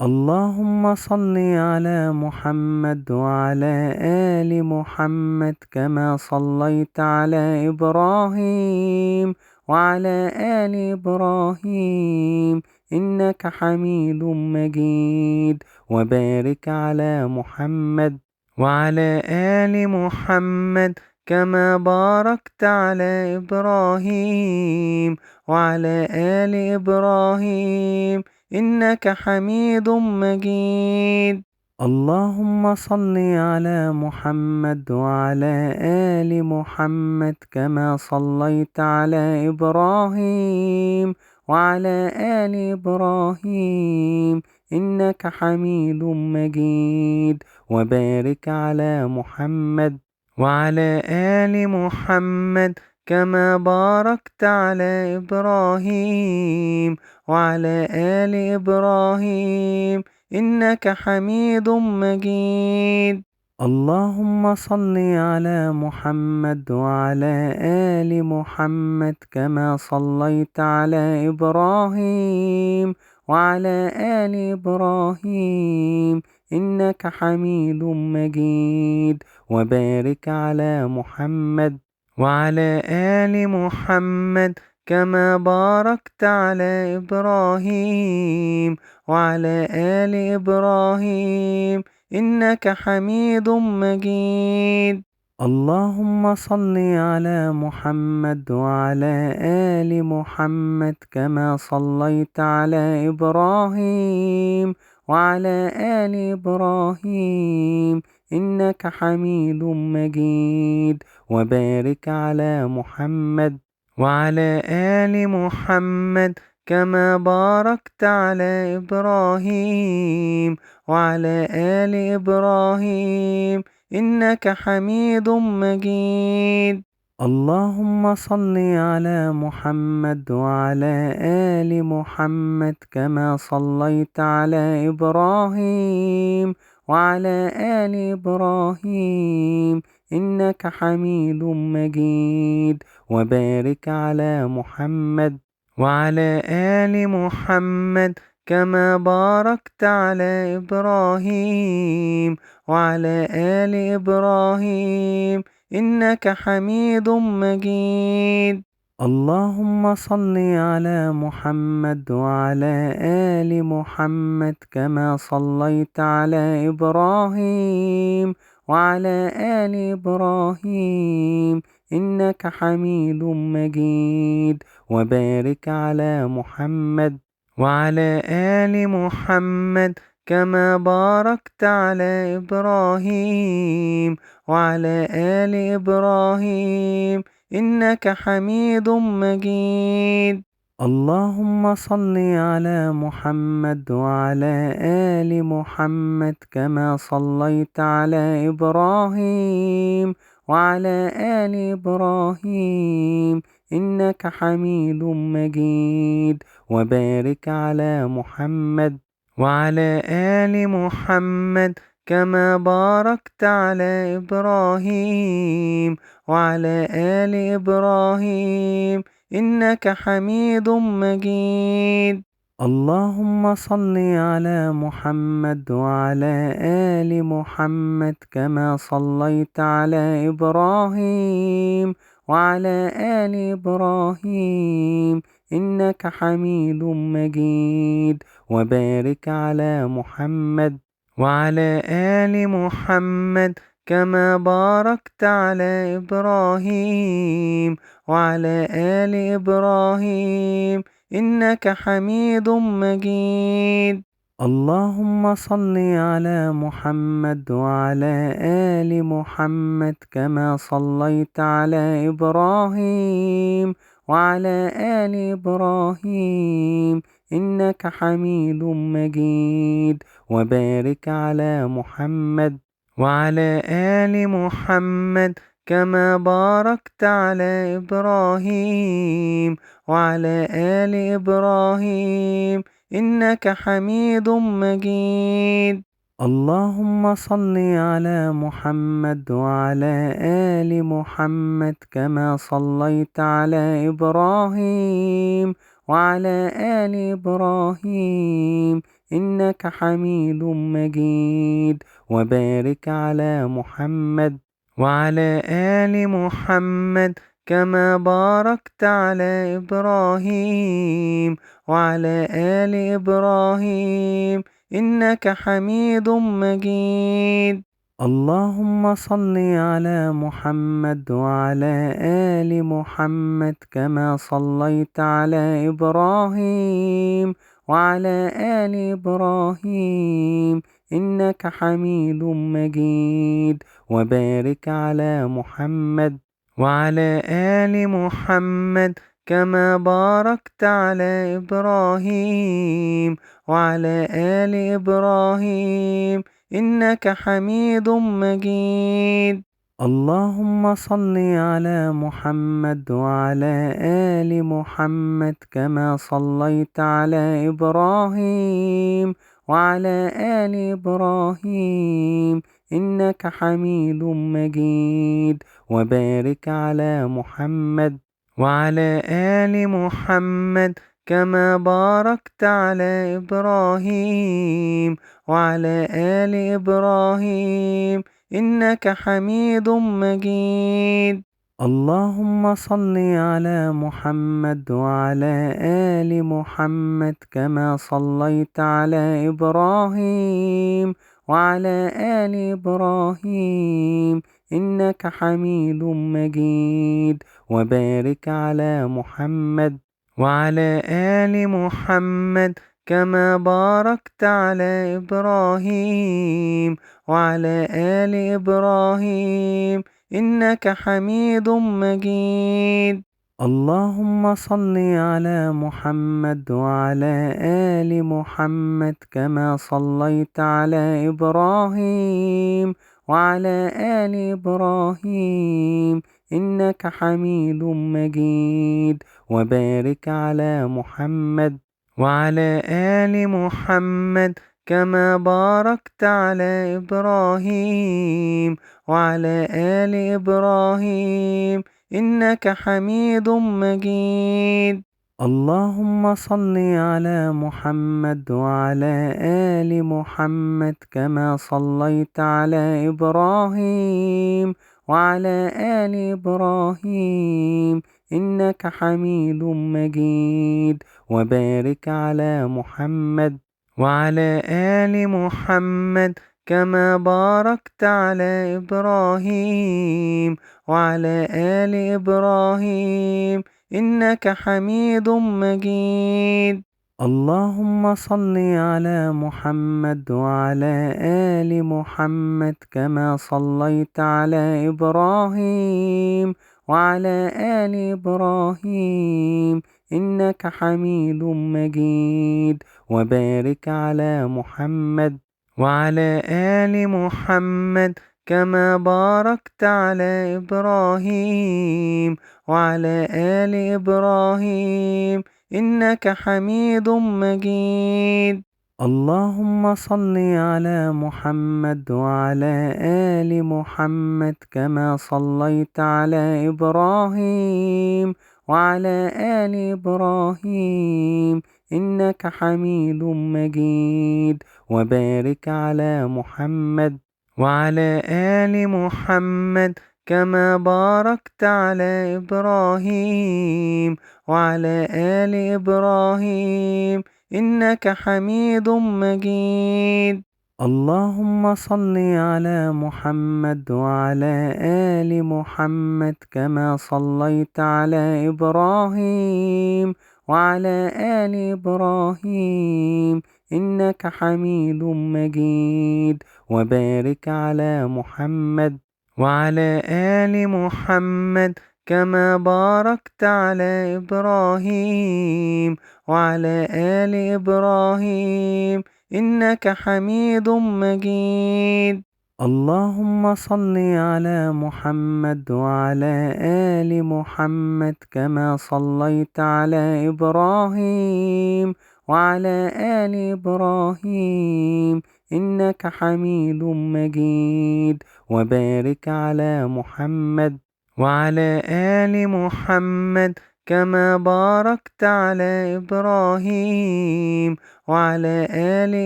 اللهم صل على محمد وعلى آل محمد كما صليت على إبراهيم وعلى آل إبراهيم إنك حميد مجيد. وبارك على محمد وعلى آل محمد كما باركت على إبراهيم وعلى آل إبراهيم إنك حميد مجيد. اللهم صل على محمد وعلى آل محمد كما صليت على إبراهيم وعلى آل إبراهيم إنك حميد مجيد. وبارك على محمد وعلى آل محمد كما باركت على إبراهيم وعلى آل إبراهيم إنك حميد مجيد. اللهم صل على محمد وعلى آل محمد كما صليت على إبراهيم وعلى آل إبراهيم إنك حميد مجيد. وبارك على محمد وعلى آل محمد كما باركت على إبراهيم وعلى آل إبراهيم إنك حميد مجيد. اللهم صل على محمد وعلى آل محمد كما صليت على إبراهيم وعلى آل إبراهيم إنك حميد مجيد. وبارك على محمد وعلى آل محمد كما باركت على إبراهيم وعلى آل إبراهيم إنك حميد مجيد. اللهم صل على محمد وعلى آل محمد كما صليت على إبراهيم وعلى آل إبراهيم إنك حميد مجيد. وبارك على محمد وعلى آل محمد كما باركت على إبراهيم وعلى آل إبراهيم إنك حميد مجيد. اللهم صل على محمد وعلى آل محمد كما صليت على إبراهيم وعلى آل إبراهيم إنك حميد مجيد. وبارك على محمد وعلى آل محمد كما باركت على إبراهيم وعلى آل إبراهيم إنك حميد مجيد. اللهم صل على محمد وعلى آل محمد كما صليت على إبراهيم وعلى آل إبراهيم إنك حميد مجيد. وبارك على محمد وعلى آل محمد كما باركت على إبراهيم وعلى آل إبراهيم إنك حميد مجيد. اللهم صل على محمد وعلى آل محمد كما صليت على إبراهيم وعلى آل إبراهيم إنك حميد مجيد. وبارك على محمد وعلى آل محمد كما باركت على إبراهيم وعلى آل إبراهيم إنك حميد مجيد. اللهم صل على محمد وعلى آل محمد كما صليت على إبراهيم وعلى آل إبراهيم إنك حميد مجيد. وبارك على محمد وعلى آل محمد كما باركت على إبراهيم وعلى آل إبراهيم إنك حميد مجيد. اللهم صل على محمد وعلى آل محمد كما صليت على إبراهيم وعلى آل إبراهيم إنك حميد مجيد. وبارك على محمد وعلى آل محمد كما باركت على إبراهيم وعلى آل إبراهيم إنك حميد مجيد. اللهم صل على محمد وعلى آل محمد كما صليت على إبراهيم وعلى آل إبراهيم إنك حميد مجيد. وبارك على محمد وعلى آل محمد كما باركت على إبراهيم وعلى آل إبراهيم إنك حميد مجيد. اللهم صل على محمد وعلى آل محمد كما صليت على إبراهيم وعلى آل إبراهيم إنك حميد مجيد. وبارك على محمد وعلى آل محمد كما باركت على إبراهيم وعلى آل إبراهيم إنك حميد مجيد. اللهم صل على محمد وعلى آل محمد كما صليت على إبراهيم وعلى آل إبراهيم إنك حميد مجيد. وبارك على محمد وعلى آل محمد كما باركت على إبراهيم وعلى آل إبراهيم إنك حميد مجيد. اللهم صل على محمد وعلى آل محمد كما صليت على إبراهيم وعلى آل إبراهيم إنك حميد مجيد. وبارك على محمد وعلى آل محمد كما باركت على إبراهيم وعلى آل إبراهيم إنك حميد مجيد. اللهم صل على محمد وعلى آل محمد كما صليت على إبراهيم وعلى آل إبراهيم إنك حميد مجيد. وبارك على محمد وعلى آل محمد كما باركت على إبراهيم وعلى آل إبراهيم إنك حميد مجيد. اللهم صل على محمد وعلى آل محمد كما صليت على إبراهيم وعلى آل إبراهيم إنك حميد مجيد. وبارك على محمد وعلى آل محمد كما باركت على إبراهيم وعلى آل إبراهيم إنك حميد مجيد. اللهم صل على محمد وعلى آل محمد كما صليت على إبراهيم وعلى آل إبراهيم إنك حميد مجيد. وبارك على محمد وعلى آل محمد كما باركت على إبراهيم وعلى آل إبراهيم إنك حميد مجيد. اللهم صل على محمد وعلى آل محمد كما صليت على إبراهيم وعلى آل إبراهيم إنك حميد مجيد. وبارك على محمد وعلى آل محمد كما باركت على إبراهيم وعلى آل إبراهيم إنك حميد مجيد. اللهم صل على محمد وعلى آل محمد كما صليت على إبراهيم وعلى آل إبراهيم إنك حميد مجيد. وبارك على محمد وعلى آل محمد كما باركت على إبراهيم وعلى آل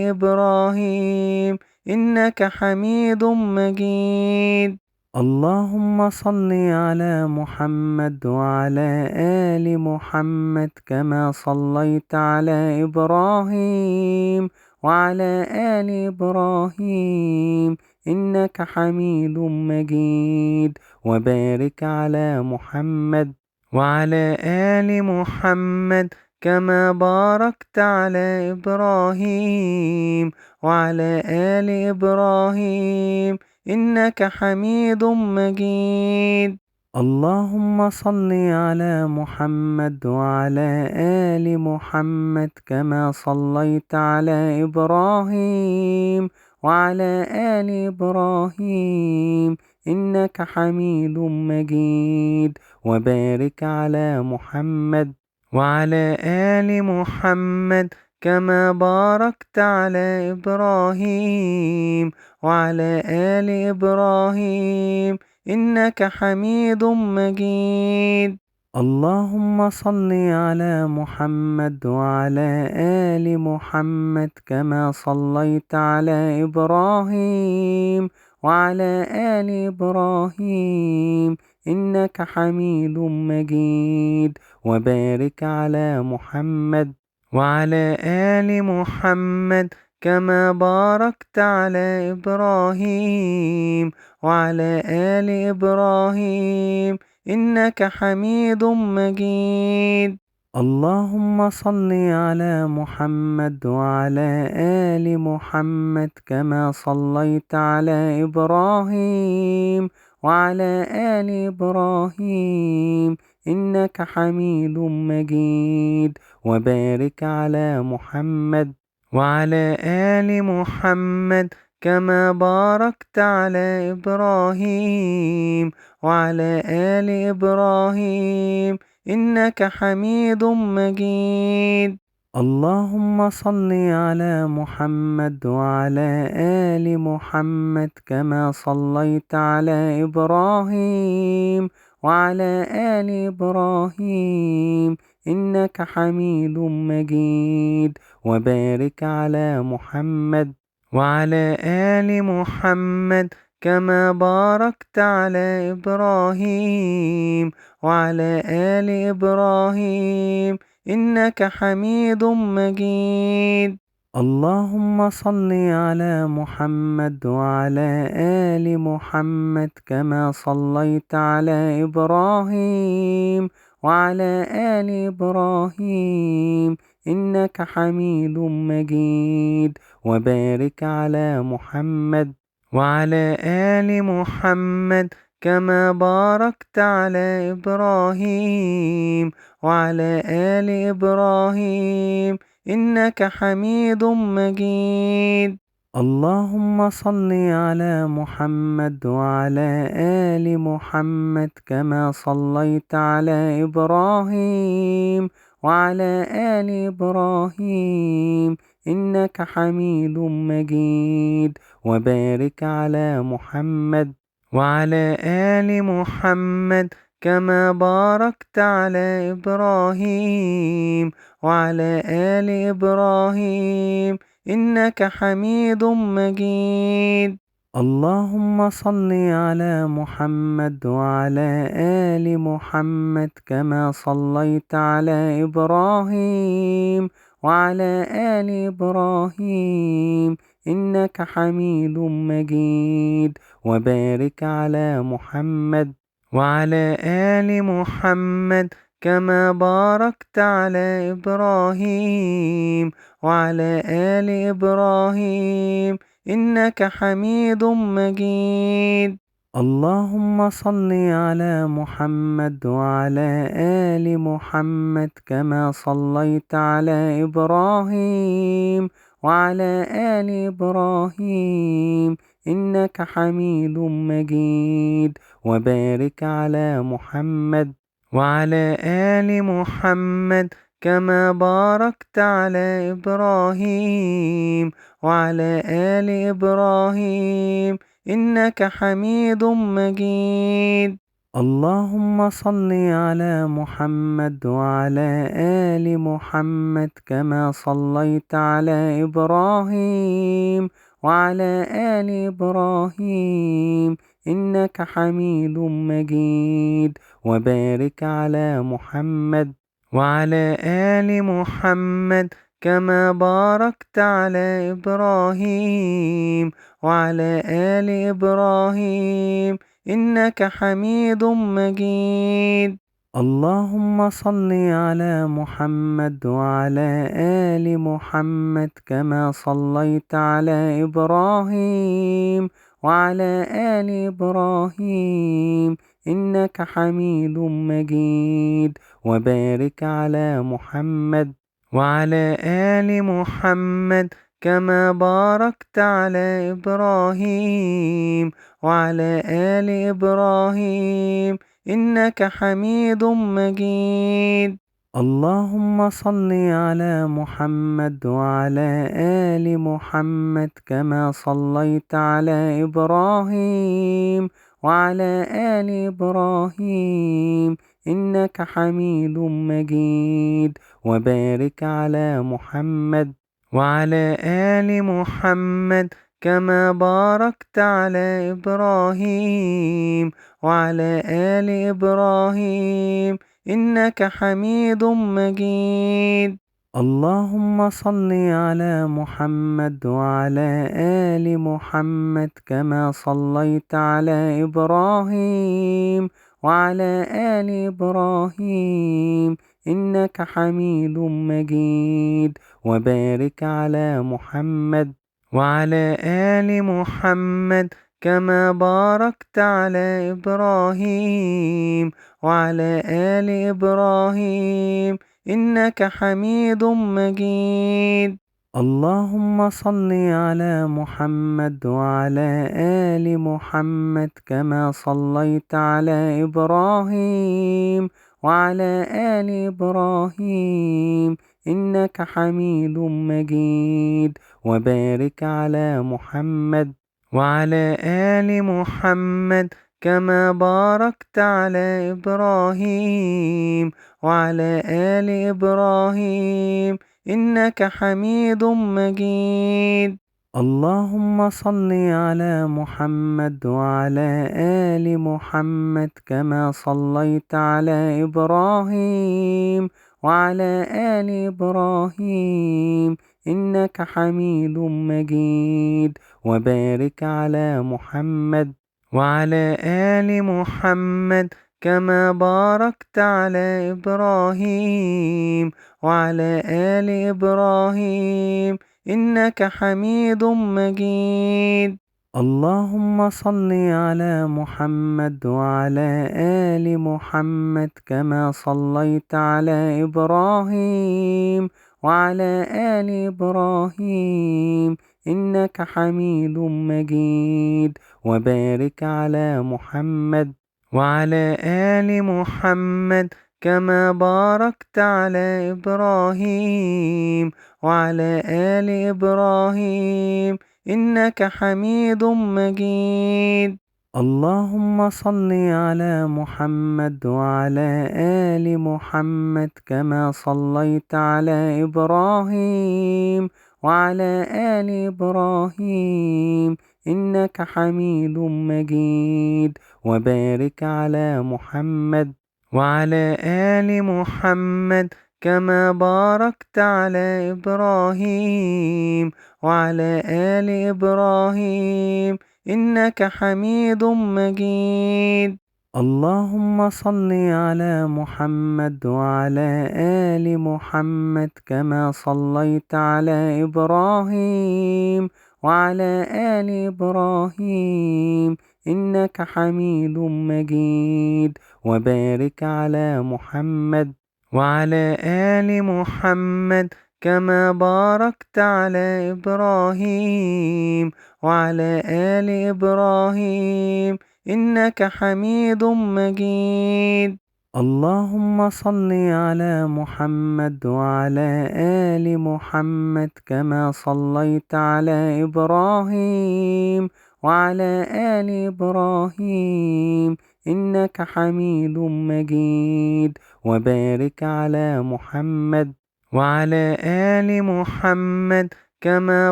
إبراهيم إنك حميد مجيد. اللهم صل على محمد وعلى آل محمد كما صليت على إبراهيم وعلى آل إبراهيم إنك حميد مجيد. وبارك على محمد وعلى آل محمد كما باركت على إبراهيم وعلى آل إبراهيم إنك حميد مجيد. اللهم صل على محمد وعلى آل محمد كما صليت على إبراهيم وعلى آل إبراهيم إنك حميد مجيد. وبارك على محمد وعلى آل محمد كما باركت على إبراهيم وعلى آل إبراهيم إنك حميد مجيد. اللهم صل على محمد وعلى آل محمد كما صليت على إبراهيم وعلى آل إبراهيم إنك حميد مجيد. وبارك على محمد وعلى آل محمد كما باركت على إبراهيم وعلى آل إبراهيم إنك حميد مجيد. اللهم صل على محمد وعلى آل محمد كما صليت على إبراهيم وعلى آل إبراهيم إنك حميد مجيد. وبارك على محمد وعلى آل محمد كما باركت على إبراهيم وعلى آل إبراهيم إنك حميد مجيد. اللهم صل على محمد وعلى آل محمد كما صليت على إبراهيم وعلى آل إبراهيم إنك حميد مجيد. وبارك على محمد وعلى آل محمد كما باركت على إبراهيم وعلى آل إبراهيم إنك حميد مجيد. اللهم صل على محمد وعلى آل محمد كما صليت على إبراهيم وعلى آل إبراهيم إنك حميد مجيد. وبارك على محمد وعلى آل محمد كما باركت على إبراهيم وعلى آل إبراهيم إنك حميد مجيد. اللهم صل على محمد وعلى آل محمد كما صليت على إبراهيم وعلى آل إبراهيم إنك حميد مجيد. وبارك على محمد وعلى آل محمد كما باركت على إبراهيم وعلى آل إبراهيم إنك حميد مجيد. اللهم صل على محمد وعلى آل محمد كما صليت على إبراهيم وعلى آل إبراهيم إنك حميد مجيد. وبارك على محمد وعلى آل محمد كما باركت على إبراهيم وعلى آل إبراهيم إنك حميد مجيد. اللهم صل على محمد وعلى آل محمد كما صليت على إبراهيم وعلى آل إبراهيم إنك حميد مجيد. وبارك على محمد وعلى آل محمد كما باركت على إبراهيم وعلى آل إبراهيم إنك حميد مجيد. اللهم صل على محمد وعلى آل محمد كما صليت على إبراهيم وعلى آل إبراهيم إنك حميد مجيد. وبارك على محمد وعلى آل محمد كما باركت على إبراهيم وعلى آل إبراهيم إنك حميد مجيد. اللهم صل على محمد وعلى آل محمد كما صليت على إبراهيم وعلى آل إبراهيم إنك حميد مجيد. وبارك على محمد وعلى آل محمد كما باركت على إبراهيم وعلى آل إبراهيم إنك حميد مجيد. اللهم صل على محمد وعلى آل محمد كما صليت على إبراهيم وعلى آل إبراهيم إنك حميد مجيد. وبارك على محمد وعلى آل محمد كما باركت على إبراهيم وعلى آل إبراهيم إنك حميد مجيد. اللهم صل على محمد وعلى آل محمد كما صليت على إبراهيم وعلى آل إبراهيم إنك حميد مجيد. وبارك على محمد وعلى آل محمد كما باركت على إبراهيم وعلى آل إبراهيم إنك حميد مجيد. اللهم صل على محمد وعلى آل محمد كما صليت على إبراهيم وعلى آل إبراهيم إنك حميد مجيد. وبارك على محمد وعلى آل محمد كما باركت على إبراهيم وعلى آل إبراهيم إنك حميد مجيد. اللهم صل على محمد وعلى آل محمد كما صليت على إبراهيم وعلى آل إبراهيم إنك حميد مجيد. وبارك على محمد وعلى آل محمد كما باركت على إبراهيم وعلى آل إبراهيم إنك حميد مجيد. اللهم صل على محمد وعلى آل محمد كما صليت على إبراهيم وعلى آل إبراهيم إنك حميد مجيد. وبارك على محمد وعلى آل محمد كما باركت على إبراهيم وعلى آل إبراهيم إنك حميد مجيد. اللهم صل على محمد وعلى آل محمد كما صليت على إبراهيم وعلى آل إبراهيم إنك حميد مجيد. وبارك على محمد وعلى آل محمد كما باركت على إبراهيم وعلى آل إبراهيم إنك حميد مجيد. اللهم صل على محمد وعلى آل محمد كما صليت على إبراهيم وعلى آل إبراهيم إنك حميد مجيد. وبارك على محمد وعلى آل محمد كما باركت على إبراهيم وعلى آل إبراهيم إنك حميد مجيد. اللهم صل على محمد وعلى آل محمد كما صليت على إبراهيم وعلى آل إبراهيم إنك حميد مجيد. وبارك على محمد وعلى آل محمد كما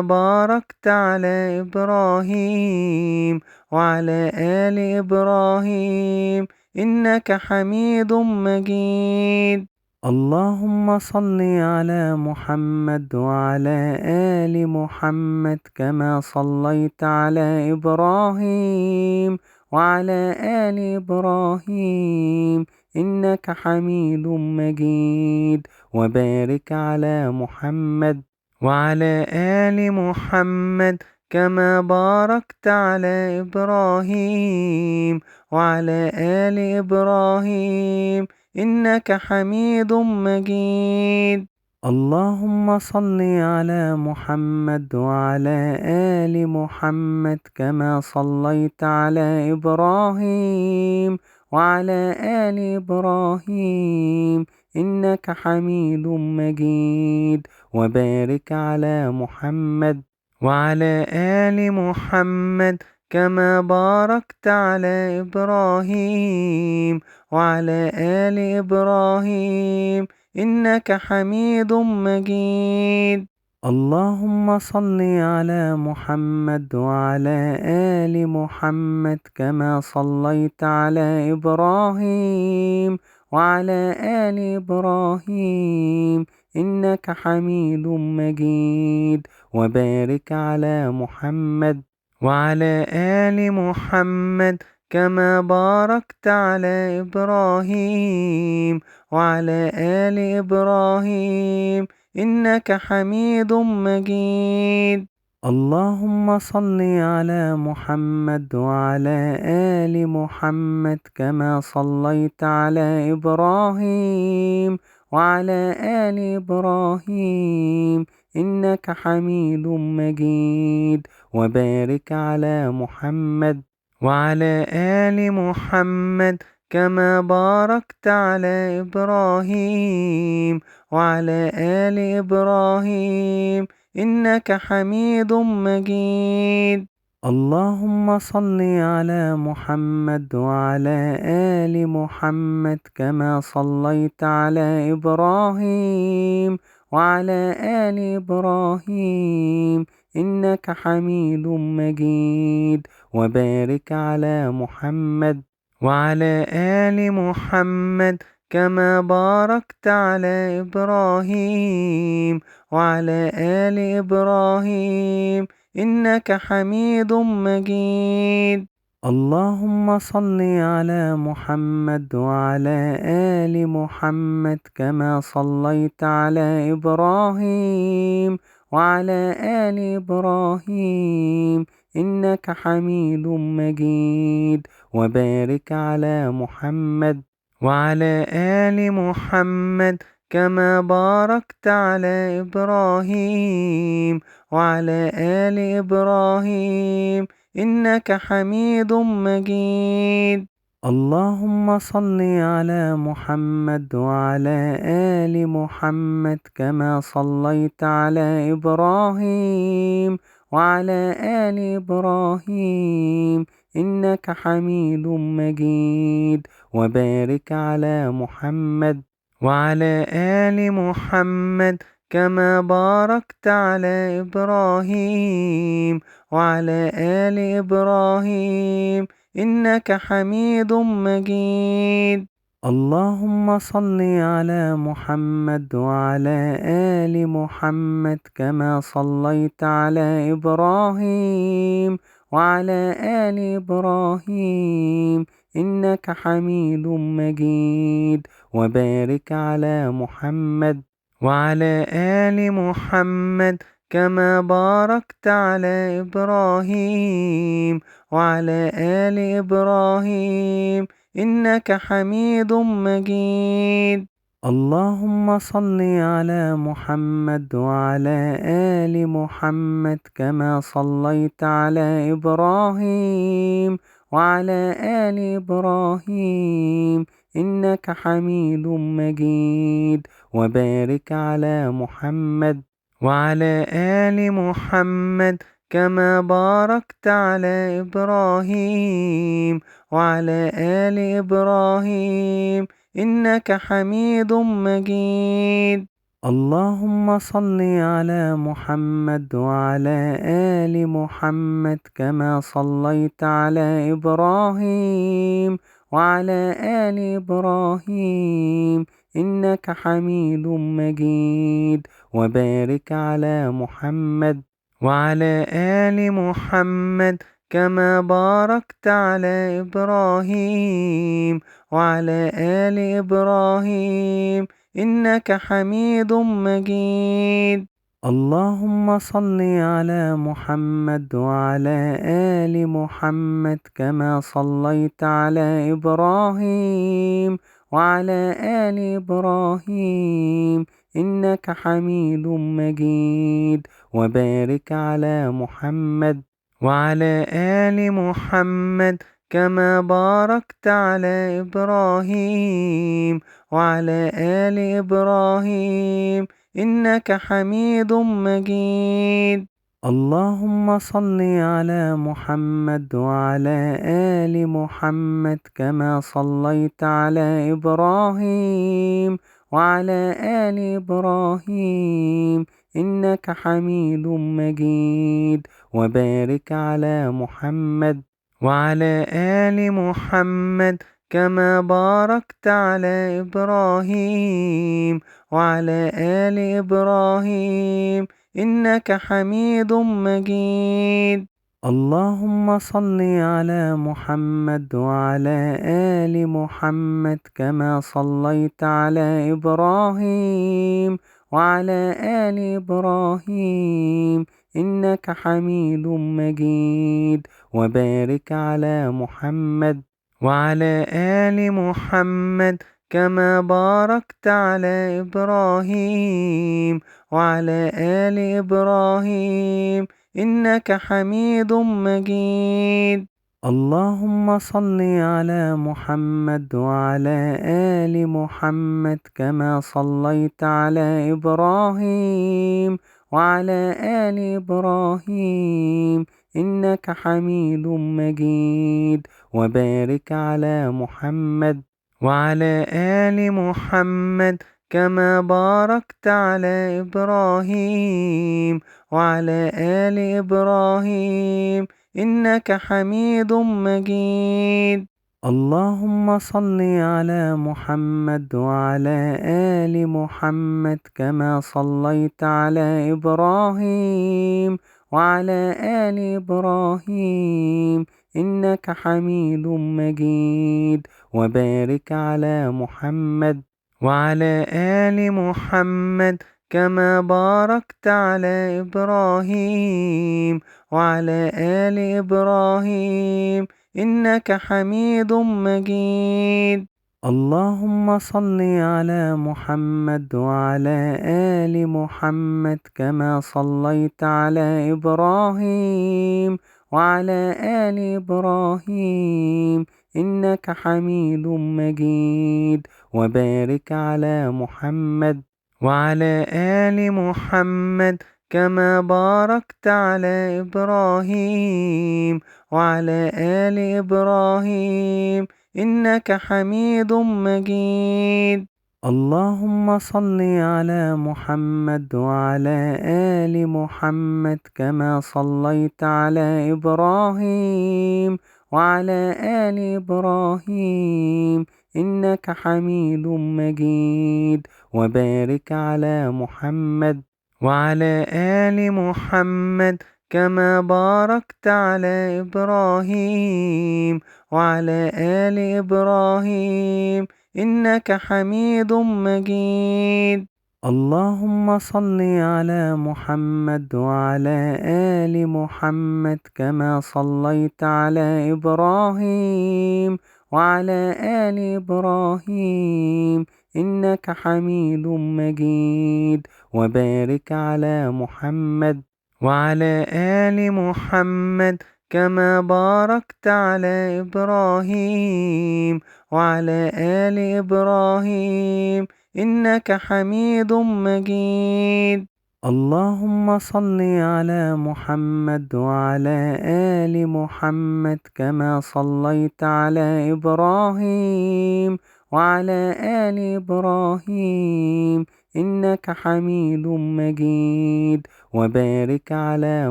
باركت على إبراهيم وعلى آل إبراهيم إنك حميد مجيد. اللهم صل على محمد وعلى آل محمد كما صليت على إبراهيم وعلى آل إبراهيم إنك حميد مجيد. وبارك على محمد وعلى آل محمد كما باركت على إبراهيم وعلى آل إبراهيم إنك حميد مجيد. اللهم صل على محمد وعلى آل محمد كما صليت على إبراهيم وعلى آل إبراهيم إنك حميد مجيد. وبارك على محمد وعلى آل محمد كما باركت على إبراهيم وعلى آل إبراهيم إنك حميد مجيد. اللهم صل على محمد وعلى آل محمد كما صليت على إبراهيم وعلى آل إبراهيم إنك حميد مجيد. وبارك على محمد وعلى آل محمد كما باركت على إبراهيم وعلى آل إبراهيم إنك حميد مجيد. اللهم صل على محمد وعلى آل محمد كما صليت على إبراهيم وعلى آل إبراهيم إنك حميد مجيد. وبارك على محمد وعلى آل محمد كما باركت على إبراهيم وعلى آل إبراهيم إنك حميد مجيد. اللهم صل على محمد وعلى آل محمد كما صليت على إبراهيم وعلى آل إبراهيم إنك حميد مجيد. وبارك على محمد وعلى آل محمد كما باركت على إبراهيم وعلى آل إبراهيم إنك حميد مجيد. اللهم صل على محمد وعلى آل محمد كما صليت على إبراهيم وعلى آل إبراهيم إنك حميد مجيد. وبارك على محمد وعلى آل محمد كما باركت على إبراهيم وعلى آل إبراهيم إنك حميد مجيد. اللهم صل على محمد وعلى آل محمد كما صليت على إبراهيم وعلى آل إبراهيم إنك حميد مجيد. وبارك على محمد وعلى آل محمد كما باركت على إبراهيم وعلى آل إبراهيم إنك حميد مجيد. اللهم صل على محمد وعلى آل محمد كما صليت على إبراهيم وعلى آل إبراهيم إنك حميد مجيد. وبارك على محمد وعلى آل محمد كما باركت على إبراهيم وعلى آل إبراهيم إنك حميد مجيد. اللهم صل على محمد وعلى آل محمد كما صليت على إبراهيم وعلى آل إبراهيم إنك حميد مجيد. وبارك على محمد وعلى آل محمد كما باركت على إبراهيم وعلى آل إبراهيم إنك حميد مجيد. اللهم صل على محمد وعلى آل محمد كما صليت على إبراهيم وعلى آل إبراهيم إنك حميد مجيد. وبارك على محمد وعلى آل محمد كما باركت على إبراهيم وعلى آل إبراهيم إنك حميد مجيد. اللهم صل على محمد وعلى آل محمد كما صليت على إبراهيم وعلى آل إبراهيم إنك حميد مجيد. وبارك على محمد وعلى آل محمد كما باركت على إبراهيم وعلى آل إبراهيم إنك حميد مجيد. اللهم صل على محمد وعلى آل محمد كما صليت على إبراهيم وعلى آل إبراهيم إنك حميد مجيد. وبارك على محمد وعلى آل محمد كما باركت على إبراهيم وعلى آل إبراهيم إنك حميد مجيد. اللهم صل على محمد وعلى آل محمد كما صليت على إبراهيم وعلى آل إبراهيم إنك حميد مجيد. وبارك على محمد وعلى آل محمد كما باركت على إبراهيم وعلى آل إبراهيم إنك حميد مجيد. اللهم صل على محمد وعلى آل محمد كما صليت على إبراهيم وعلى آل إبراهيم إنك حميد مجيد. وبارك على محمد وعلى آل محمد كما باركت على إبراهيم وعلى آل إبراهيم إنك حميد مجيد. اللهم صل على محمد وعلى آل محمد كما صليت على إبراهيم وعلى آل إبراهيم إنك حميد مجيد. وبارك على محمد وعلى آل محمد كما باركت على إبراهيم وعلى آل إبراهيم إنك حميد مجيد. اللهم صل على محمد وعلى آل محمد كما صليت على إبراهيم وعلى آل إبراهيم إنك حميد مجيد. وبارك على محمد وعلى آل محمد كما باركت على إبراهيم وعلى آل إبراهيم إنك حميد مجيد. اللهم صل على محمد وعلى آل محمد كما صليت على إبراهيم وعلى آل إبراهيم إنك حميد مجيد. وبارك على محمد وعلى آل محمد كما باركت على إبراهيم وعلى آل إبراهيم إنك حميد مجيد. اللهم صل على محمد وعلى آل محمد كما صليت على إبراهيم وعلى آل إبراهيم إنك حميد مجيد. وبارك على محمد وعلى آل محمد كما باركت على إبراهيم وعلى آل إبراهيم إنك حميد مجيد. اللهم صل على محمد وعلى آل محمد كما صليت على إبراهيم وعلى آل إبراهيم إنك حميد مجيد. وبارك على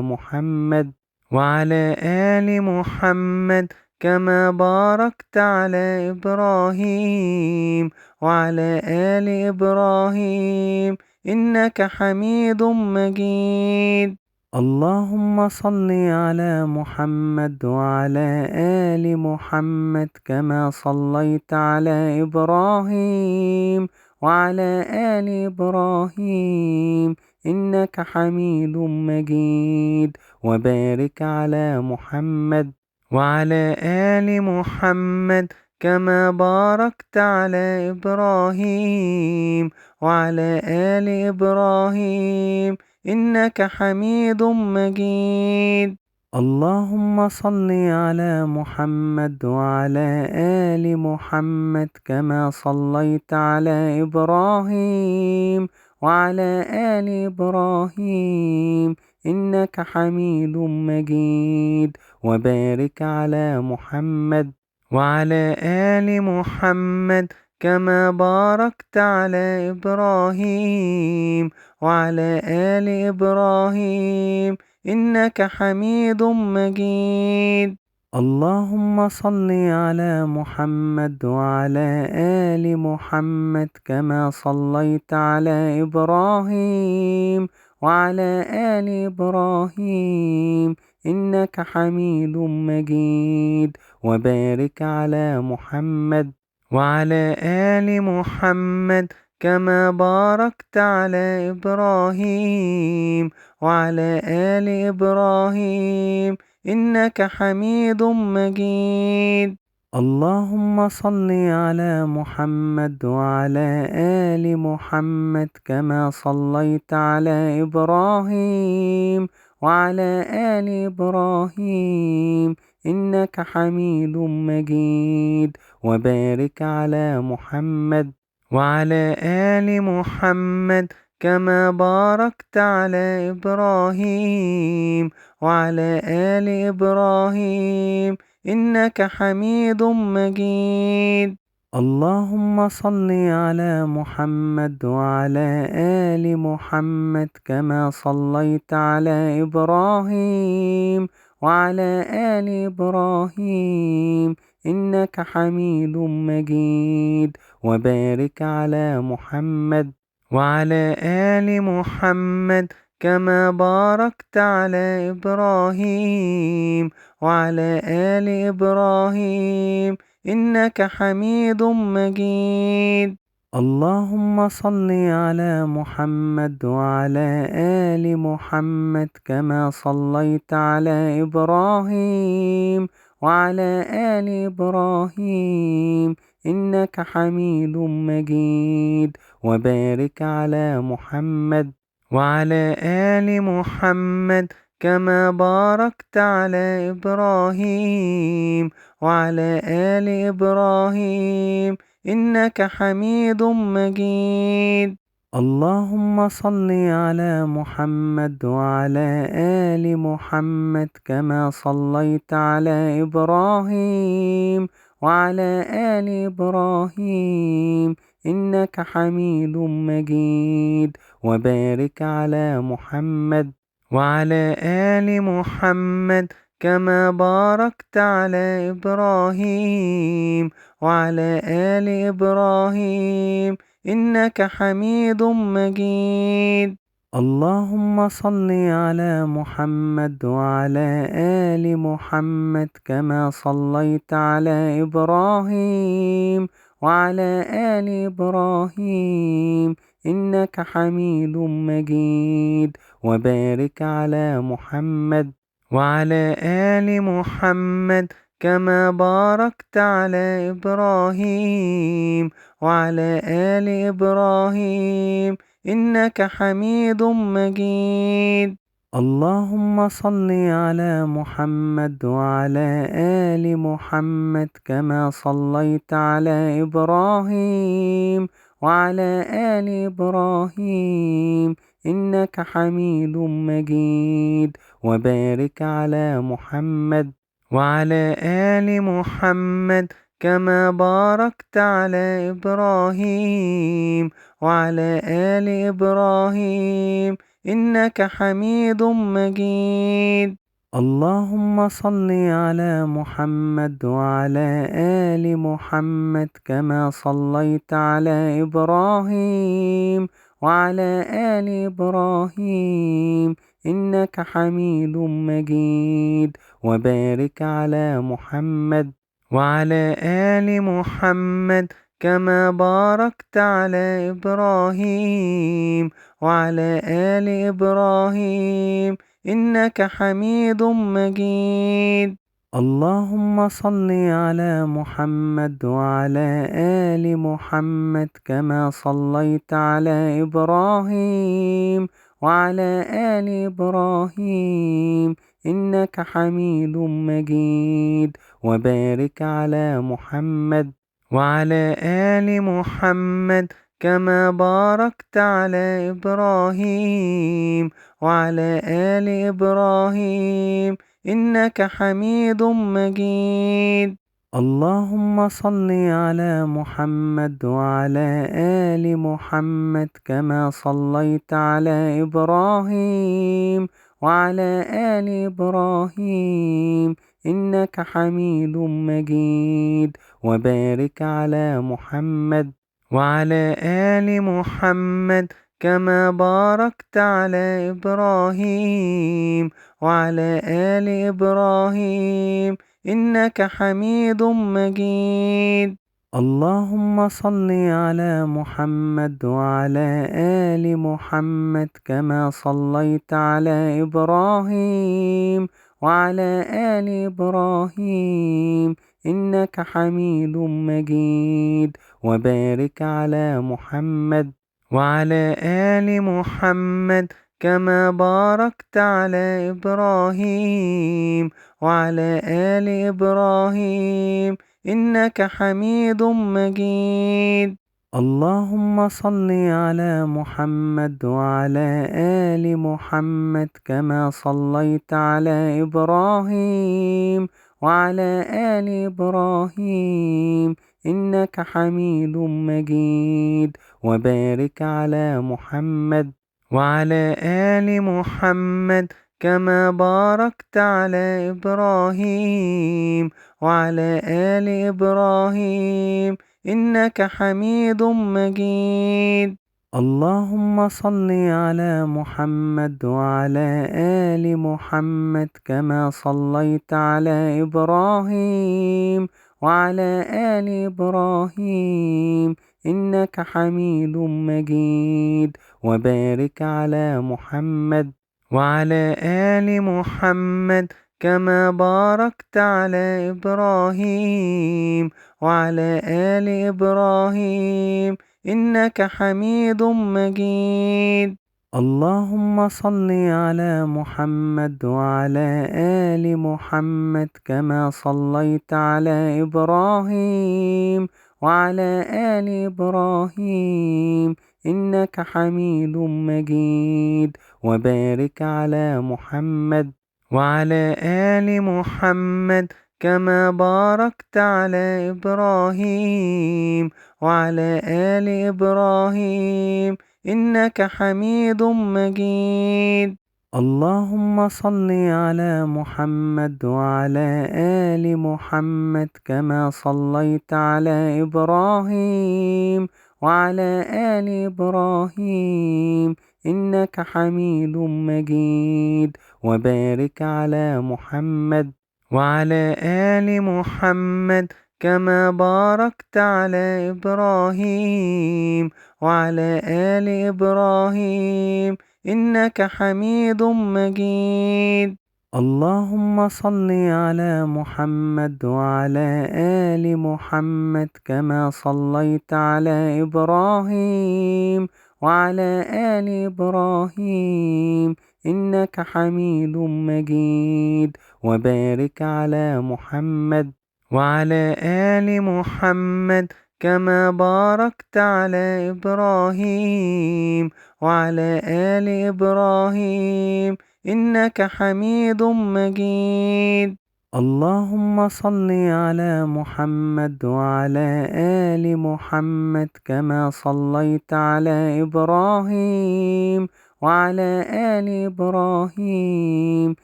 محمد وعلى آل محمد كما باركت على إبراهيم وعلى آل إبراهيم إنك حميد مجيد. اللهم صل على محمد وعلى آل محمد كما صليت على إبراهيم وعلى آل إبراهيم إنك حميد مجيد. وبارك على محمد وعلى آل محمد كما باركت على إبراهيم وعلى آل إبراهيم إنك حميد مجيد. اللهم صل على محمد وعلى آل محمد كما صليت على إبراهيم وعلى آل إبراهيم إنك حميد مجيد. وبارك على محمد وعلى آل محمد كما باركت على إبراهيم وعلى آل إبراهيم إنك حميد مجيد. اللهم صل على محمد وعلى آل محمد كما صليت على إبراهيم وعلى آل إبراهيم إنك حميد مجيد. وبارك على محمد وعلى آل محمد كما باركت على إبراهيم وعلى آل إبراهيم إنك حميد مجيد. اللهم صل على محمد وعلى آل محمد كما صليت على إبراهيم وعلى آل إبراهيم إنك حميد مجيد. وبارك على محمد وعلى آل محمد كما باركت على إبراهيم وعلى آل إبراهيم إنك حميد مجيد. اللهم صل على محمد وعلى آل محمد كما صليت على إبراهيم وعلى آل إبراهيم إنك حميد مجيد. وبارك على محمد وعلى آل محمد كما باركت على إبراهيم وعلى آل إبراهيم إنك حميد مجيد. اللهم صل على محمد وعلى آل محمد كما صليت على إبراهيم وعلى آل إبراهيم إنك حميد مجيد. وبارك على محمد وعلى آل محمد كما باركت على إبراهيم وعلى آل إبراهيم إنك حميد مجيد. اللهم صل على محمد وعلى آل محمد كما صليت على إبراهيم وعلى آل إبراهيم إنك حميد مجيد. وبارك على محمد وعلى آل محمد كما باركت على إبراهيم وعلى آل إبراهيم إنك حميد مجيد. اللهم صل على محمد وعلى آل محمد كما صليت على إبراهيم وعلى آل إبراهيم إنك حميد مجيد. وبارك على محمد وعلى آل محمد كما باركت على إبراهيم وعلى آل إبراهيم إنك حميد مجيد. اللهم صل على محمد وعلى آل محمد كما صليت على إبراهيم وعلى آل إبراهيم إنك حميد مجيد. وبارك على محمد وعلى آل محمد كما باركت على إبراهيم وعلى آل إبراهيم إنك حميد مجيد. اللهم صل على محمد وعلى آل محمد كما صليت على إبراهيم وعلى آل إبراهيم إنك حميد مجيد. وبارك على محمد وعلى آل محمد كما باركت على إبراهيم وعلى آل إبراهيم إنك حميد مجيد. اللهم صل على محمد وعلى آل محمد كما صليت على إبراهيم وعلى آل إبراهيم إنك حميد مجيد. وبارك على محمد وعلى آل محمد كما باركت على إبراهيم وعلى آل إبراهيم إنك حميد مجيد. اللهم صل على محمد وعلى آل محمد كما صليت على إبراهيم وعلى آل إبراهيم إنك حميد مجيد. وبارك على محمد وعلى آل محمد كما باركت على إبراهيم وعلى آل إبراهيم إنك حميد مجيد. اللهم صل على محمد وعلى آل محمد كما صليت على إبراهيم وعلى آل إبراهيم إنك حميد مجيد. وبارك على محمد وعلى آل محمد كما باركت على إبراهيم وعلى آل إبراهيم إنك حميد مجيد. اللهم صل على محمد وعلى آل محمد كما صليت على إبراهيم وعلى آل إبراهيم إنك حميد مجيد. وبارك على محمد وعلى آل محمد كما باركت على إبراهيم وعلى آل إبراهيم إنك حميد مجيد. اللهم صل على محمد وعلى آل محمد كما صليت على إبراهيم وعلى آل إبراهيم إنك حميد مجيد. وبارك على محمد وعلى آل محمد كما باركت على إبراهيم وعلى آل إبراهيم إنك حميد مجيد. اللهم صل على محمد وعلى آل محمد كما صليت على إبراهيم وعلى آل إبراهيم إنك حميد مجيد. وبارك على محمد وعلى آل محمد كما باركت على إبراهيم وعلى آل إبراهيم إنك حميد مجيد. اللهم صل على محمد وعلى آل محمد كما صليت على إبراهيم وعلى آل إبراهيم إنك حميد مجيد. وبارك على محمد وعلى آل محمد كما باركت على إبراهيم وعلى آل إبراهيم إنك حميد مجيد. اللهم صل على محمد وعلى آل محمد كما صليت على إبراهيم وعلى آل إبراهيم إنك حميد مجيد. وبارك على محمد وعلى آل محمد كما باركت على إبراهيم وعلى آل إبراهيم إنك حميد مجيد. اللهم صل على محمد وعلى آل محمد كما صليت على إبراهيم وعلى آل إبراهيم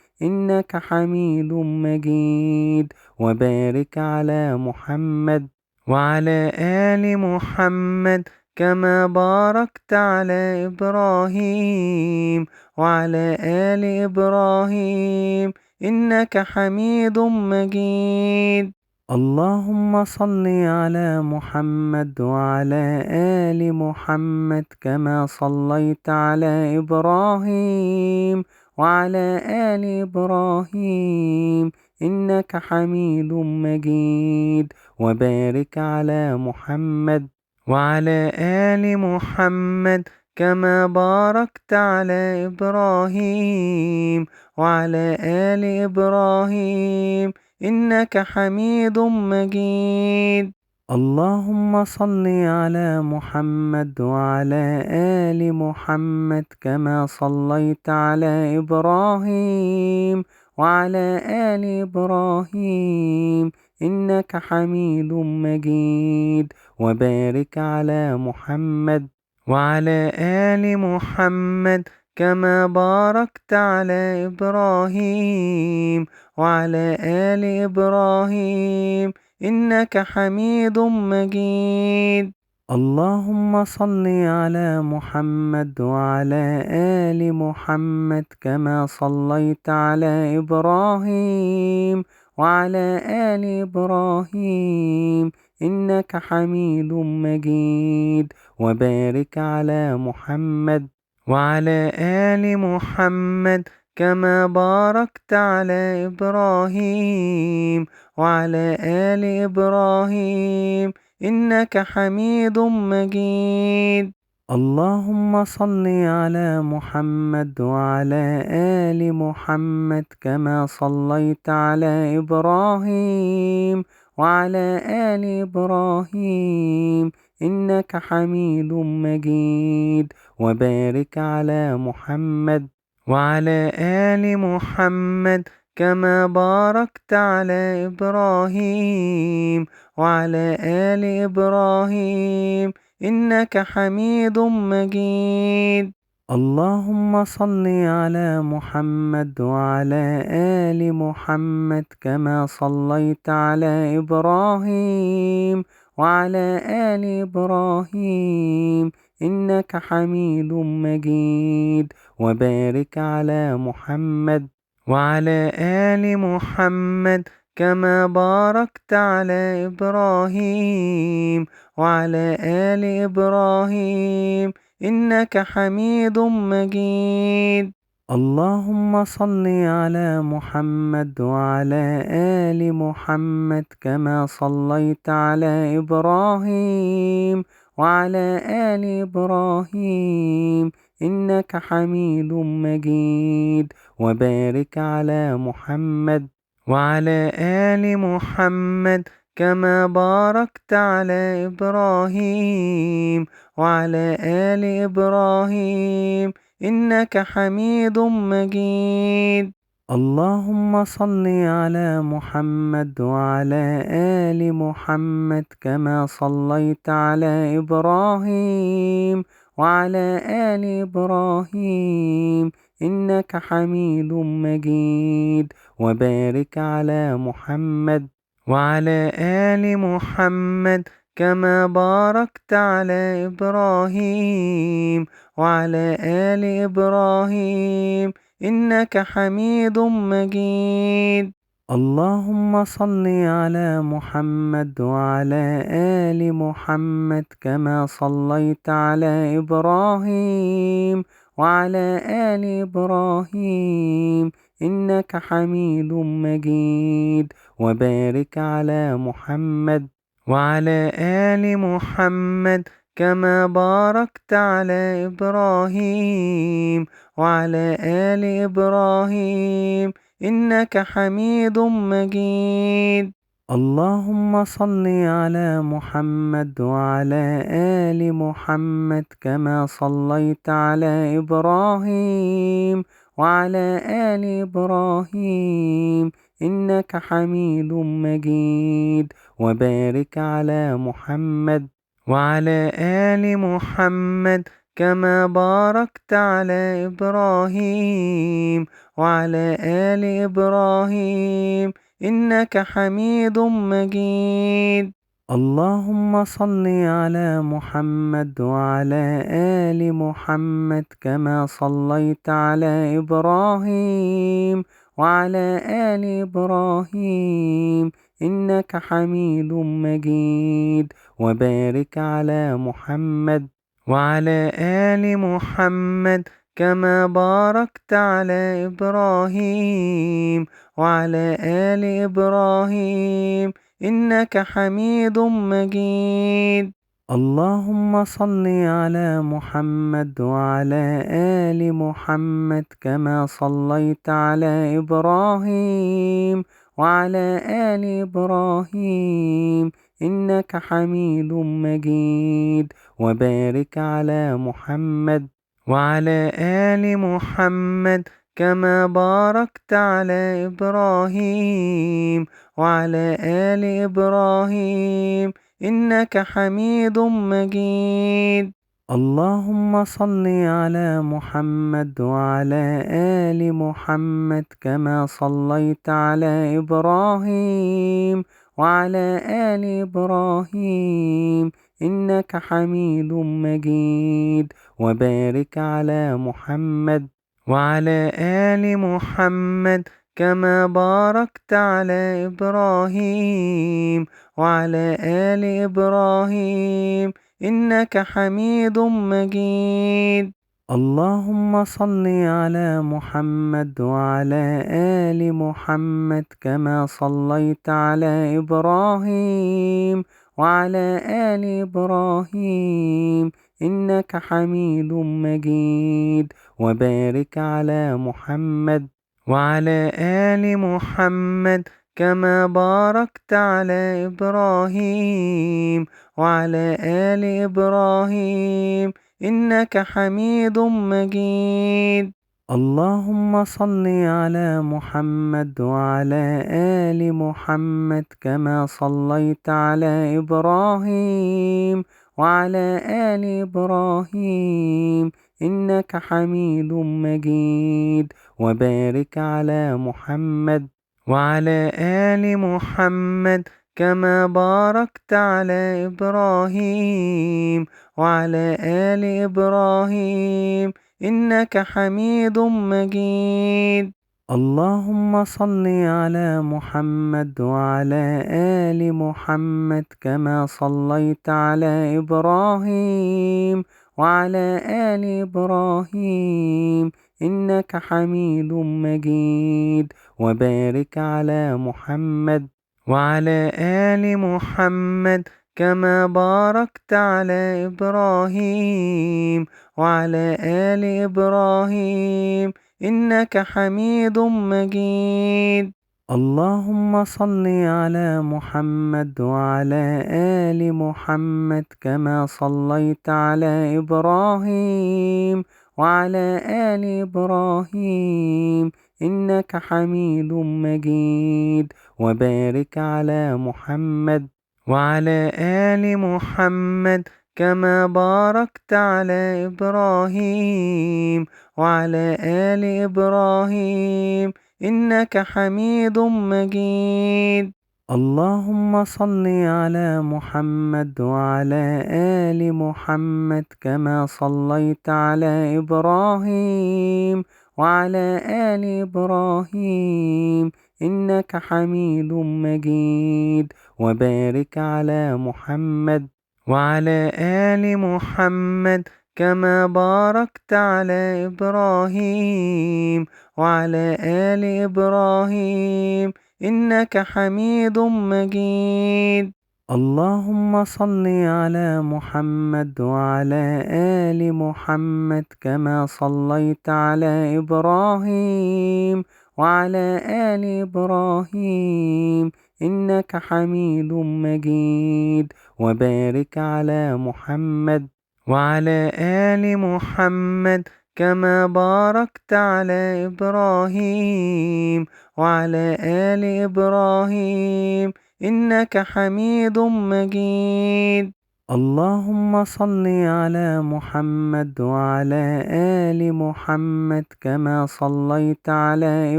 إنك حميد مجيد. وبارك على محمد وعلى آل محمد كما باركت على إبراهيم وعلى آل إبراهيم إنك حميد مجيد. اللهم صل على محمد وعلى آل محمد كما صليت على إبراهيم وعلى آل إبراهيم إنك حميد مجيد. وبارك على محمد وعلى آل محمد كما باركت على إبراهيم وعلى آل إبراهيم إنك حميد مجيد. اللهم صل على محمد وعلى آل محمد كما صليت على إبراهيم وعلى آل إبراهيم إنك حميد مجيد. وبارك على محمد وعلى آل محمد كما باركت على إبراهيم وعلى آل إبراهيم إنك حميد مجيد. اللهم صل على محمد وعلى آل محمد كما صليت على إبراهيم وعلى آل إبراهيم إنك حميد مجيد. وبارك على محمد وعلى آل محمد كما باركت على إبراهيم وعلى آل إبراهيم إنك حميد مجيد. اللهم صل على محمد وعلى آل محمد كما صليت على إبراهيم وعلى آل إبراهيم إنك حميد مجيد. وبارك على محمد وعلى آل محمد كما باركت على إبراهيم وعلى آل إبراهيم إنك حميد مجيد. اللهم صل على محمد وعلى آل محمد كما صليت على إبراهيم وعلى آل إبراهيم إنك حميد مجيد. وبارك على محمد وعلى آل محمد كما باركت على إبراهيم وعلى آل إبراهيم إنك حميد مجيد. اللهم صل على محمد وعلى آل محمد كما صليت على إبراهيم وعلى آل إبراهيم إنك حميد مجيد. وبارك على محمد وعلى آل محمد كما باركت على إبراهيم وعلى آل إبراهيم إنك حميد مجيد. اللهم صل على محمد وعلى آل محمد كما صليت على إبراهيم وعلى آل إبراهيم إنك حميد مجيد. وبارك على محمد وعلى آل محمد كما باركت على إبراهيم وعلى آل إبراهيم إنك حميد مجيد. اللهم صل على محمد وعلى آل محمد كما صليت على إبراهيم وعلى آل إبراهيم إنك حميد مجيد. وبارك على محمد وعلى آل محمد كما باركت على إبراهيم وعلى آل إبراهيم إنك حميد مجيد. اللهم صل على محمد وعلى آل محمد كما صليت على إبراهيم وعلى آل إبراهيم إنك حميد مجيد. وبارك على محمد وعلى آل محمد كما باركت على إبراهيم وعلى آل إبراهيم إنك حميد مجيد. اللهم صل على محمد وعلى آل محمد كما صليت على إبراهيم وعلى آل إبراهيم إنك حميد مجيد. وبارك على محمد وعلى آل محمد كما باركت على إبراهيم وعلى آل إبراهيم إنك حميد مجيد. اللهم صل على محمد وعلى آل محمد كما صليت على إبراهيم وعلى آل إبراهيم إنك حميد مجيد. وبارك على محمد وعلى آل محمد كما باركت على إبراهيم وعلى آل إبراهيم إنك حميد مجيد. اللهم صل على محمد وعلى آل محمد كما صليت على إبراهيم وعلى آل إبراهيم إنك حميد مجيد. وبارك على محمد وعلى آل محمد كما باركت على إبراهيم وعلى آل إبراهيم إنك حميد مجيد. اللهم صل على محمد وعلى آل محمد كما صليت على إبراهيم وعلى آل إبراهيم إنك حميد مجيد. وبارك على محمد وعلى آل محمد كما باركت على إبراهيم وعلى آل إبراهيم إنك حميد مجيد. اللهم صل على محمد وعلى آل محمد كما صليت على إبراهيم وعلى آل إبراهيم إنك حميد مجيد. وبارك على محمد وعلى آل محمد كما باركت على إبراهيم وعلى آل إبراهيم إنك حميد مجيد. اللهم صل على محمد وعلى آل محمد كما صليت على إبراهيم وعلى آل إبراهيم إنك حميد مجيد. وبارك على محمد وعلى آل محمد كما باركت على إبراهيم وعلى آل إبراهيم إنك حميد مجيد. اللهم صل على محمد وعلى آل محمد كما صليت على إبراهيم وعلى آل إبراهيم إنك حميد مجيد. وبارك على محمد وعلى آل محمد كما باركت على إبراهيم وعلى آل إبراهيم إنك حميد مجيد. اللهم صل على محمد وعلى آل محمد كما صليت على إبراهيم وعلى آل إبراهيم إنك حميد مجيد. وبارك على محمد وعلى آل محمد كما باركت على إبراهيم وعلى آل إبراهيم إنك حميد مجيد. اللهم صل على محمد وعلى آل محمد كما صليت على إبراهيم وعلى آل إبراهيم إنك حميد مجيد. وبارك على محمد وعلى آل محمد كما باركت على إبراهيم وعلى آل إبراهيم إنك حميد مجيد. اللهم صل على محمد وعلى آل محمد كما صليت على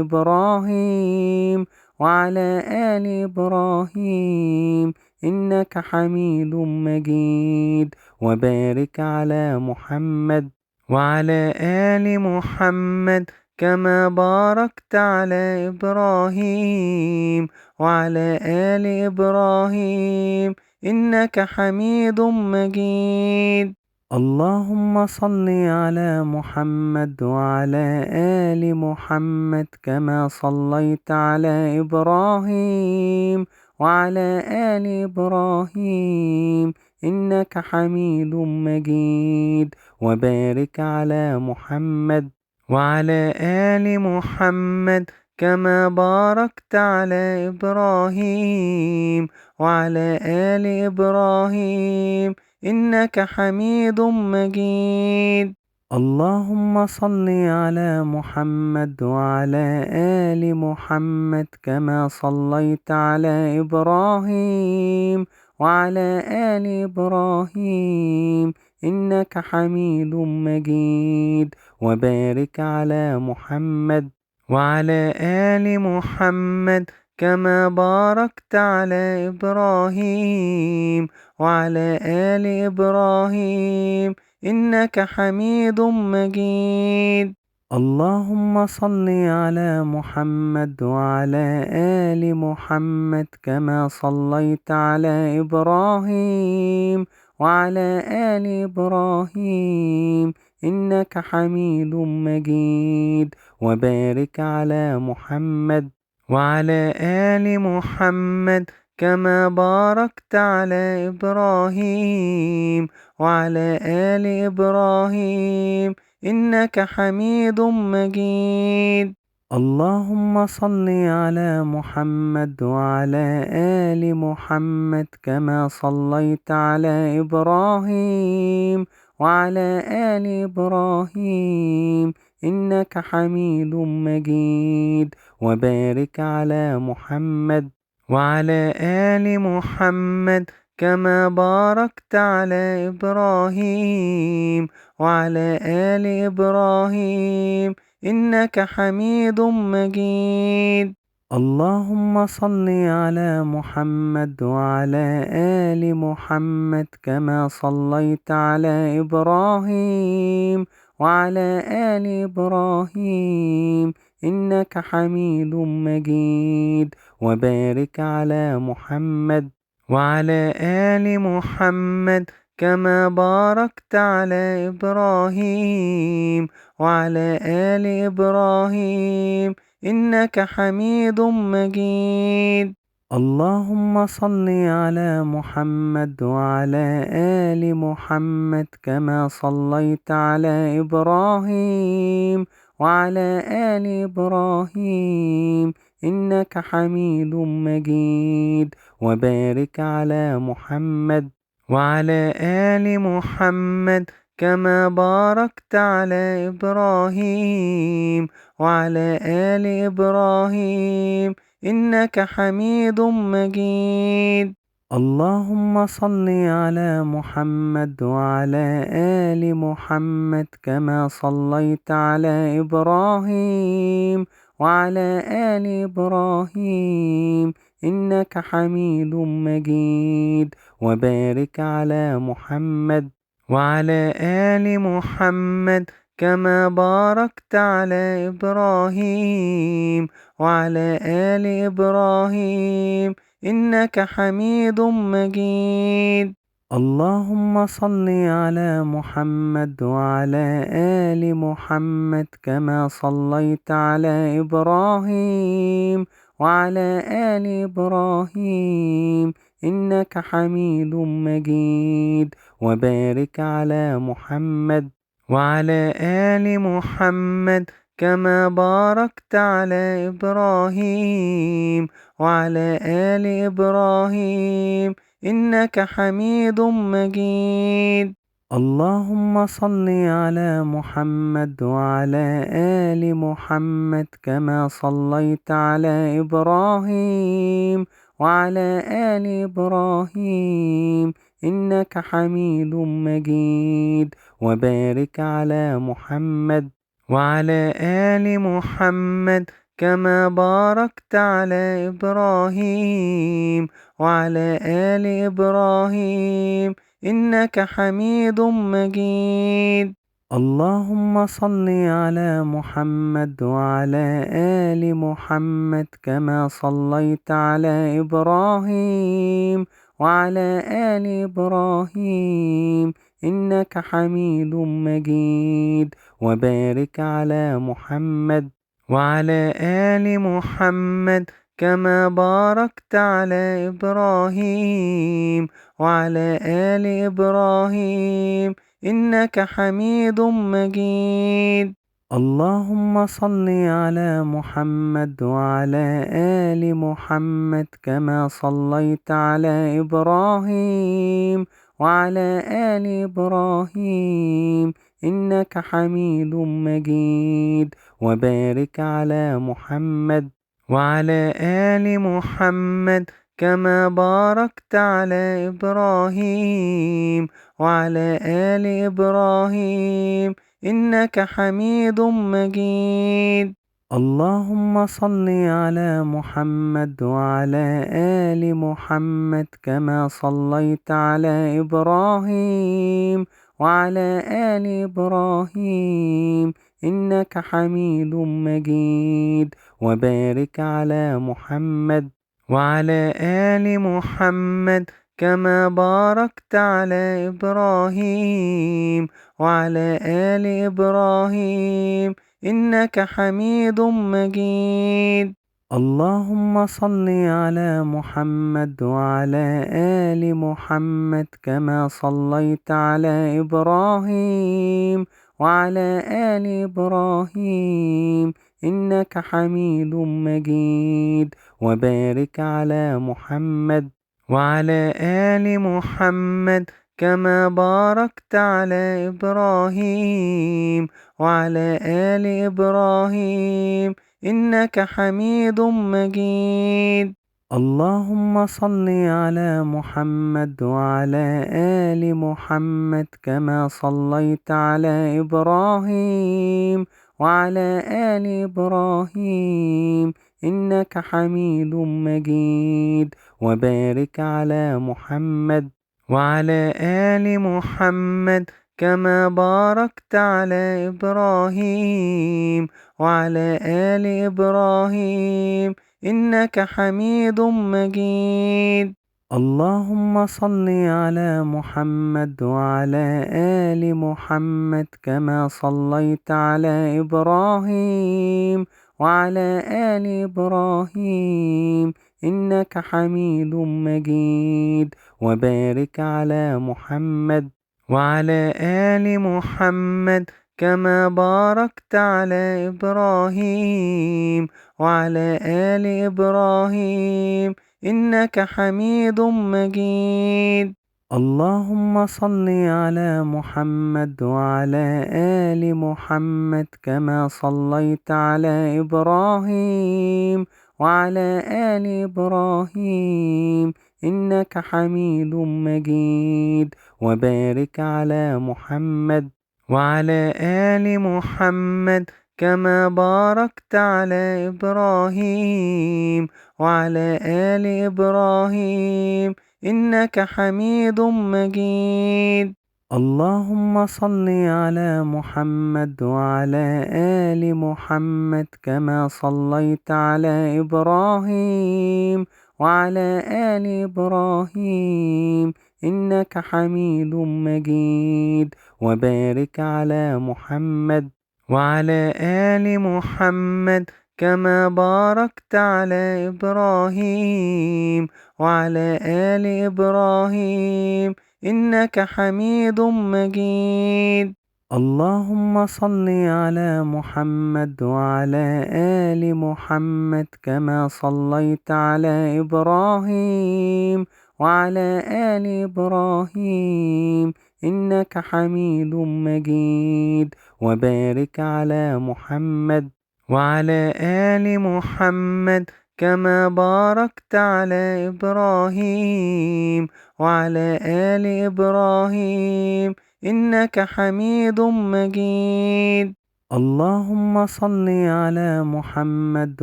إبراهيم وعلى آل إبراهيم إنك حميد مجيد. وبارك على محمد وعلى آل محمد كما باركت على إبراهيم وعلى آل إبراهيم إنك حميد مجيد. اللهم صل على محمد وعلى آل محمد كما صليت على إبراهيم وعلى آل إبراهيم إنك حميد مجيد. وبارك على محمد وعلى آل محمد كما باركت على إبراهيم وعلى آل إبراهيم إنك حميد مجيد. اللهم صل على محمد وعلى آل محمد كما صليت على إبراهيم وعلى آل إبراهيم إنك حميد مجيد. وبارك على محمد وعلى آل محمد كما باركت على إبراهيم وعلى آل إبراهيم إنك حميد مجيد. اللهم صل على محمد وعلى آل محمد كما صليت على إبراهيم وعلى آل إبراهيم إنك حميد مجيد. وبارك على محمد وعلى آل محمد كما باركت على إبراهيم وعلى آل إبراهيم إنك حميد مجيد. اللهم صل على محمد وعلى آل محمد كما صليت على إبراهيم وعلى آل إبراهيم إنك حميد مجيد. وبارك على محمد وعلى آل محمد كما باركت على إبراهيم وعلى آل إبراهيم إنك حميد مجيد. اللهم صل على محمد وعلى آل محمد كما صليت على إبراهيم وعلى آل إبراهيم إنك حميد مجيد. وبارك على محمد وعلى آل محمد كما باركت على إبراهيم وعلى آل إبراهيم إنك حميد مجيد. اللهم صل على محمد وعلى آل محمد كما صليت على إبراهيم وعلى آل إبراهيم إنك حميد مجيد. وبارك على محمد وعلى آل محمد كما باركت على إبراهيم وعلى آل إبراهيم إنك حميد مجيد. اللهم صل على محمد وعلى آل محمد كما صليت على إبراهيم وعلى آل إبراهيم إنك حميد مجيد. وبارك على محمد وعلى آل محمد كما باركت على إبراهيم وعلى آل إبراهيم إنك حميد مجيد. اللهم صل على محمد وعلى آل محمد كما صليت على إبراهيم وعلى آل إبراهيم إنك حميد مجيد. وبارك على محمد وعلى آل محمد كما باركت على إبراهيم وعلى آل إبراهيم إنك حميد مجيد. اللهم صل على محمد وعلى آل محمد كما صليت على إبراهيم وعلى آل إبراهيم إنك حميد مجيد. وبارك على محمد وعلى آل محمد كما باركت على إبراهيم وعلى آل إبراهيم إنك حميد مجيد. اللهم صل على محمد وعلى آل محمد كما صليت على إبراهيم وعلى آل إبراهيم إنك حميد مجيد. وبارك على محمد وعلى آل محمد كما باركت على إبراهيم وعلى آل إبراهيم إنك حميد مجيد. اللهم صل على محمد وعلى آل محمد كما صليت على إبراهيم وعلى آل إبراهيم إنك حميد مجيد. وبارك على محمد وعلى آل محمد كما باركت على إبراهيم وعلى آل إبراهيم إنك حميد مجيد. اللهم صل على محمد وعلى آل محمد كما صليت على إبراهيم وعلى آل إبراهيم إنك حميد مجيد. وبارك على محمد وعلى آل محمد كما باركت على إبراهيم وعلى آل إبراهيم إنك حميد مجيد. اللهم صل على محمد وعلى آل محمد كما صليت على إبراهيم وعلى آل إبراهيم إنك حميد مجيد. وبارك على محمد وعلى آل محمد كما باركت على إبراهيم وعلى آل إبراهيم إنك حميد مجيد. اللهم صل على محمد وعلى آل محمد كما صليت على إبراهيم وعلى آل إبراهيم إنك حميد مجيد. وبارك على محمد وعلى آل محمد كما باركت على إبراهيم وعلى آل إبراهيم إنك حميد مجيد. اللهم صل على محمد وعلى آل محمد كما صليت على إبراهيم وعلى آل إبراهيم إنك حميد مجيد. وبارك على محمد وعلى آل محمد كما باركت على إبراهيم وعلى آل إبراهيم إنك حميد مجيد. اللهم صل على محمد وعلى آل محمد كما صليت على إبراهيم وعلى آل إبراهيم إنك حميد مجيد. وبارك على محمد وعلى آل محمد كما باركت على إبراهيم وعلى آل إبراهيم إنك حميد مجيد. اللهم صل على محمد وعلى آل محمد كما صليت على إبراهيم وعلى آل إبراهيم إنك حميد مجيد. وبارك على محمد وعلى آل محمد كما باركت على إبراهيم وعلى آل إبراهيم إنك حميد مجيد. اللهم صل على محمد وعلى آل محمد كما صليت على إبراهيم وعلى آل إبراهيم إنك حميد مجيد. وبارك على محمد وعلى آل محمد كما باركت على إبراهيم وعلى آل إبراهيم إنك حميد مجيد. اللهم صل على محمد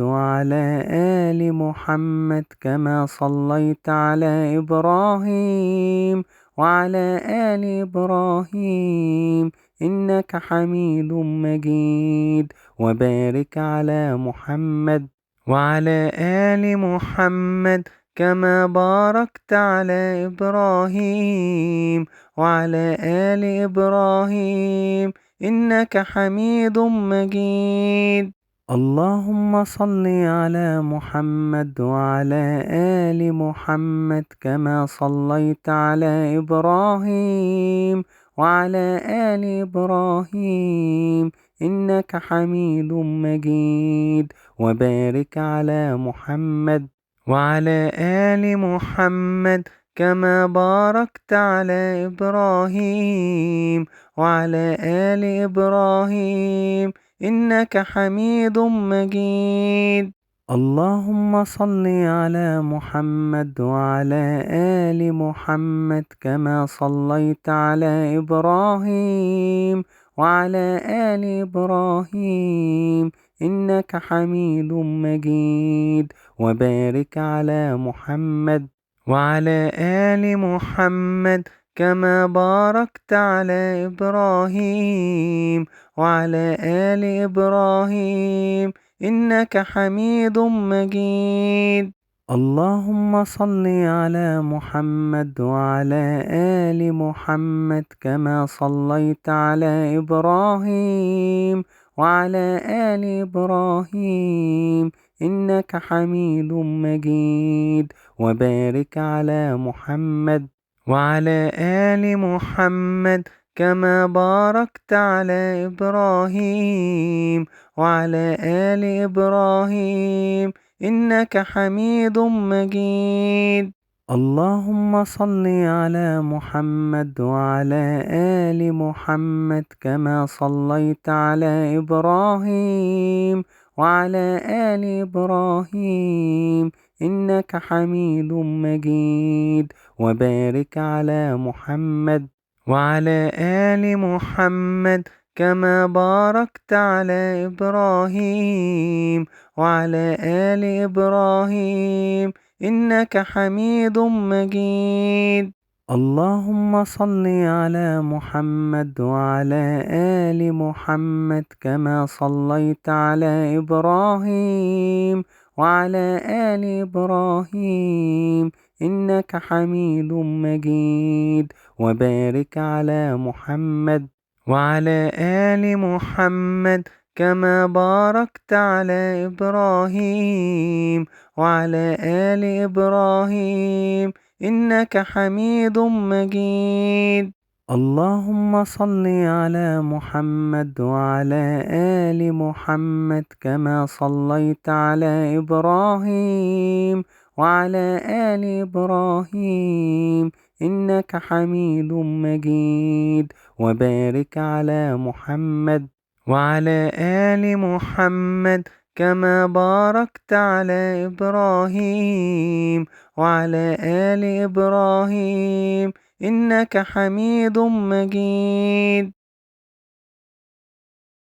وعلى آل محمد كما صليت على إبراهيم وعلى آل إبراهيم إنك حميد مجيد. وبارك على محمد وعلى آل محمد كما باركت على إبراهيم وعلى آل إبراهيم إنك حميد مجيد. اللهم صل على محمد وعلى آل محمد كما صليت على إبراهيم وعلى آل إبراهيم إنك حميد مجيد. وبارك على محمد وعلى آل محمد كما باركت على إبراهيم وعلى آل إبراهيم إنك حميد مجيد. اللهم صل على محمد وعلى آل محمد كما صليت على إبراهيم وعلى آل إبراهيم إنك حميد مجيد. وبارك على محمد وعلى آل محمد كما باركت على إبراهيم وعلى آل إبراهيم إنك حميد مجيد. اللهم صل على محمد وعلى آل محمد كما صليت على إبراهيم وعلى آل إبراهيم إنك حميد مجيد. وبارك على محمد وعلى آل محمد كما باركت على إبراهيم وعلى آل إبراهيم إنك حميد مجيد. اللهم صل على محمد وعلى آل محمد كما صليت على إبراهيم وعلى آل إبراهيم إنك حميد مجيد. وبارك على محمد وعلى آل محمد كما باركت على إبراهيم وعلى آل إبراهيم إنك حميد مجيد. اللهم صل على محمد وعلى آل محمد كما صليت على إبراهيم وعلى آل إبراهيم إنك حميد مجيد. وبارك على محمد وعلى آل محمد كما باركت على إبراهيم وعلى آل إبراهيم إنك حميد مجيد. اللهم صل على محمد وعلى آل محمد كما صليت على إبراهيم وعلى آل إبراهيم إنك حميد مجيد. وبارك على محمد وعلى آل محمد كما باركت على إبراهيم وعلى آل إبراهيم إنك حميد مجيد.